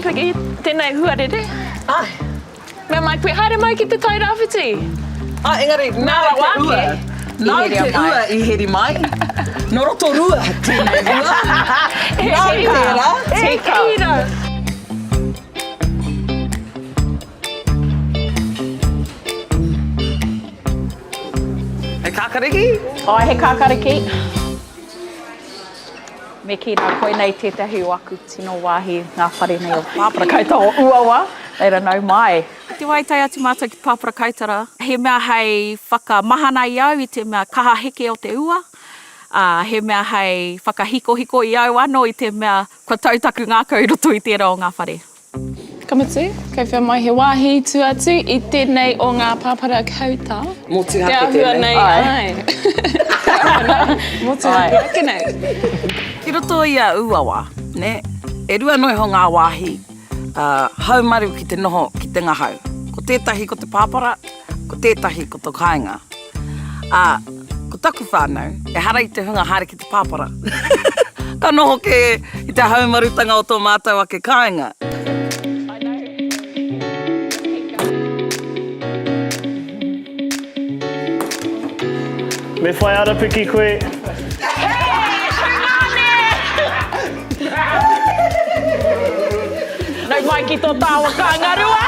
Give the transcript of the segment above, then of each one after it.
Anipiki, tēnei huarere. Āe. Mea mai koe, haere mai ki te Tai Rāwhiti. Āe, engari, nā te ua, nāu te ua i heri mai. Nō Rotorua tēnei ua. Nāu tērā. Tika. He kākariki? Āe, he kākariki. Me kī rā, koinei tētahi o aku tino wāhi, ngā whare nei o Pāpara-kaitara o Uawa, reira nau mai. I te wā i tae atu mātou ki Pāpara-kaitara, he mea hei whakamahana i au i te mea kaha heke o te ua, ā, he mea hei whakahikohiko i au anō i te mea kua tau taku ngākau i roto i tērā o ngā whare. Ka mutu, kei whea mai he wāhi tua atu i tēnei o ngā pāpara kauta. Motuhake tēnei. Te āhua nei, āe. Motuhake ake nei. Ki roto i a Uawa, nē, e rua noa iho ngā wāhi haumaru ki te noho ki te ngahau. Ko tētahi ko te pāpara, ko tētahi ko tō kāinga. Ā, ko taku whānau, ehara i te hunga haere ki te pāpara. Ka noho kē i te haumarutanga o tō mātou ake kāinga. Me whai arapiki koe. Nau mai ki tō tāua kāngarua!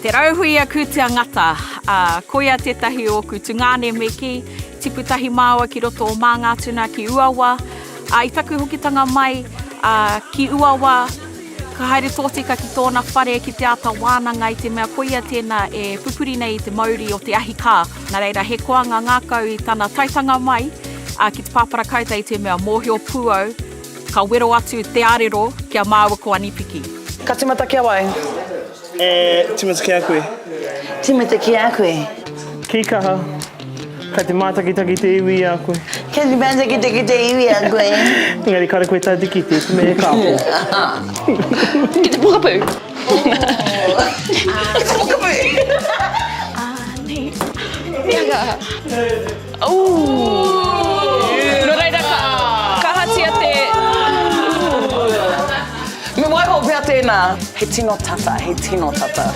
Te Rauhui a Kūtia Ngata, ā, koia tētahi o ōku tungāne me kī, tipu tahi māua ki roto o Māngātuna ki Uawa, ā, i taku hokitanga mai, ā, ki Uawa, ka haere tōtika ki tōna whare ki te āta wānanga i te mea koia tēnā e pupuri nei i te mauri o te ahi kā. Nā reira, he koanga ngākau i tana taetanga mai, ā, ki te pāparakāuta i te mea mōhio pū au, ka wero atu te arero ki a māua ko Anipiki. Ka timata ki a wai? E timata ki a koe. Timata ki a koe. Ki kaha. Kei te mātakitaki te iwi i a koe. Kei te mātakitaki te iwi i a koe. Engari kare koe tae te kite, te mea he kāpō. Ki te pokapū. Ki te pokapū. Nō reira, ka kahatia te. Me waiho pea tēnā. He tino tata, he tino tata.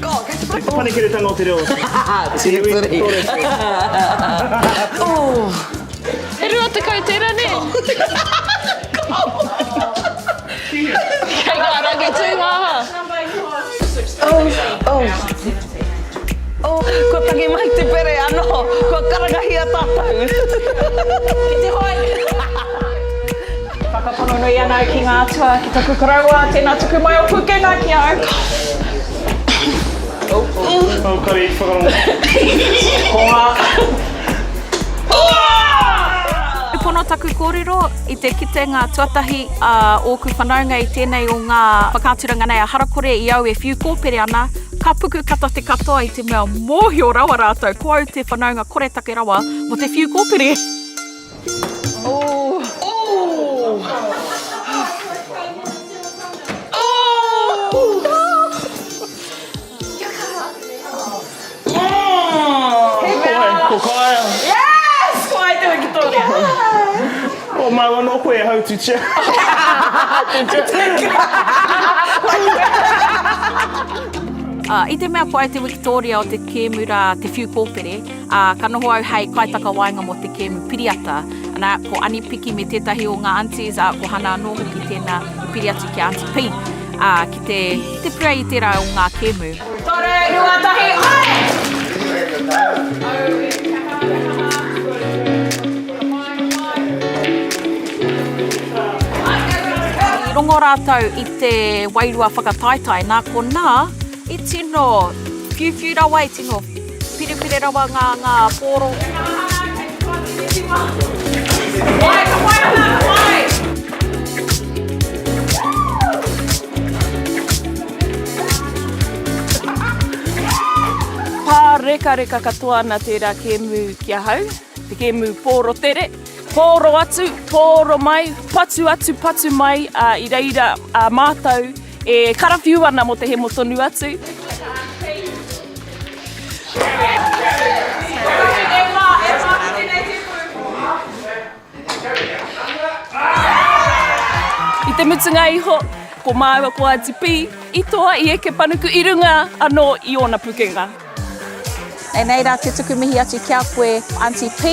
God, kei te Te panekiretanga o te reo. Tiri. He 20 tērā, nē? Kei ngā rangi tūhāhā. Oh, oh. Oh, kua tangi mai te pere anō, kua karangahia tātou. Ki te hoe! Whakapono nui ana au ki ngā atua, ki taku koroua, tēnā tuku mai o pūkenga ki a au. Oh, oh, kare i whakarongo. Ko ngā... He pono taku kōrero i te kitenga tuatahi a ōku whanaunga i tēnei o ngā whakaaturanga nei a Harakore i au e whiu kōpere ana, ka puku kata te katoa i te mea mōhio rawa rātou ko au te whanaunga koretake rawa mō te whiu kōpere. Ko Kaia. Yes! Ko ai te wikitoria. Ko māu anō koe e haututia. I te mea ko au te wikitoria o te kēmu rā, te whiu kōpere, ā, ka noho au hei kaitakawaenga mō te kēmu piriata. Ana, ko Ani Piki me tētahi o ngā aunties, ā, ko Hana anō hoki tēnā i piri atu ki a Aunty P, ā, ki te, ki te purei i tērā o ngā kēmu. Toru, rua, tahi, haere! I rongo rātou i te wairua whakataetae, nā konā i tino whiuwhiu rawa, i tino pirepire rawa ngā, ngā pōro. Pārekareka katoa ana tērā kēmu ki ahau, te kēmu pōro tere. Pōro atu, pōro mai, patu atu, patu mai, ā, i reira a mātou e karawhiu ana mō te hemo tonu atu. mutunga iho, ko māua ko Aunty Pī i toa i eke panuku i runga anō i ōna pukenga. E nei rā te tuku mihi atu ki a koe, Aunty Pī,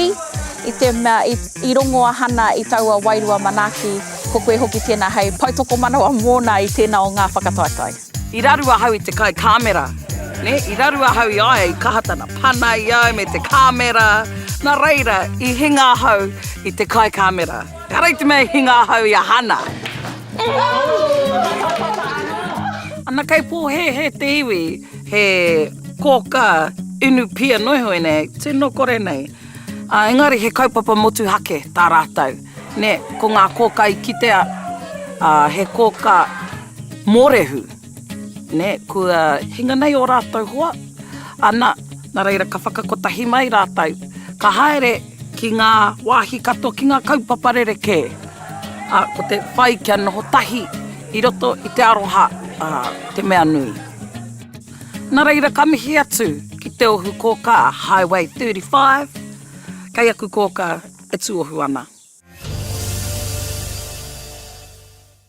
i te mea i, i rongo a Hana i taua wairua manaaki, ko koe hoki tēnā hei poutokomanawa mōna i tēnā o ngā whakataetae. I raru ahau i te kai kāmera, nē, i raru ahau i a ia, i kaha tana pana i au me te kāmera, nā reira, i hinga ahau i te kai kāmera. Ehara i te mea i hinga ahau i a Hana. Ana kei pōhēhē te iwi, he kōkā inu pia noa iho ēnei, tino kore nei. Ā, engari he kaupapa motuhake tā rātou, nē, ko ngā kōkā i kitea, ā, he kōkā mōrehu, nē, kua hinga nei ō rātou hoa, ana, nā reira ka whakakotahi mai rātou, ka haere ki ngā wāhi katoa, ki ngā kaupapa rerekē, ā, ko te whai kia noho tahi i roto i te aroha, ā, te mea nui. Nā reira ka mihi atu ki te ohu kōkā Highway 35, kei aku kōkā e tuohu ana.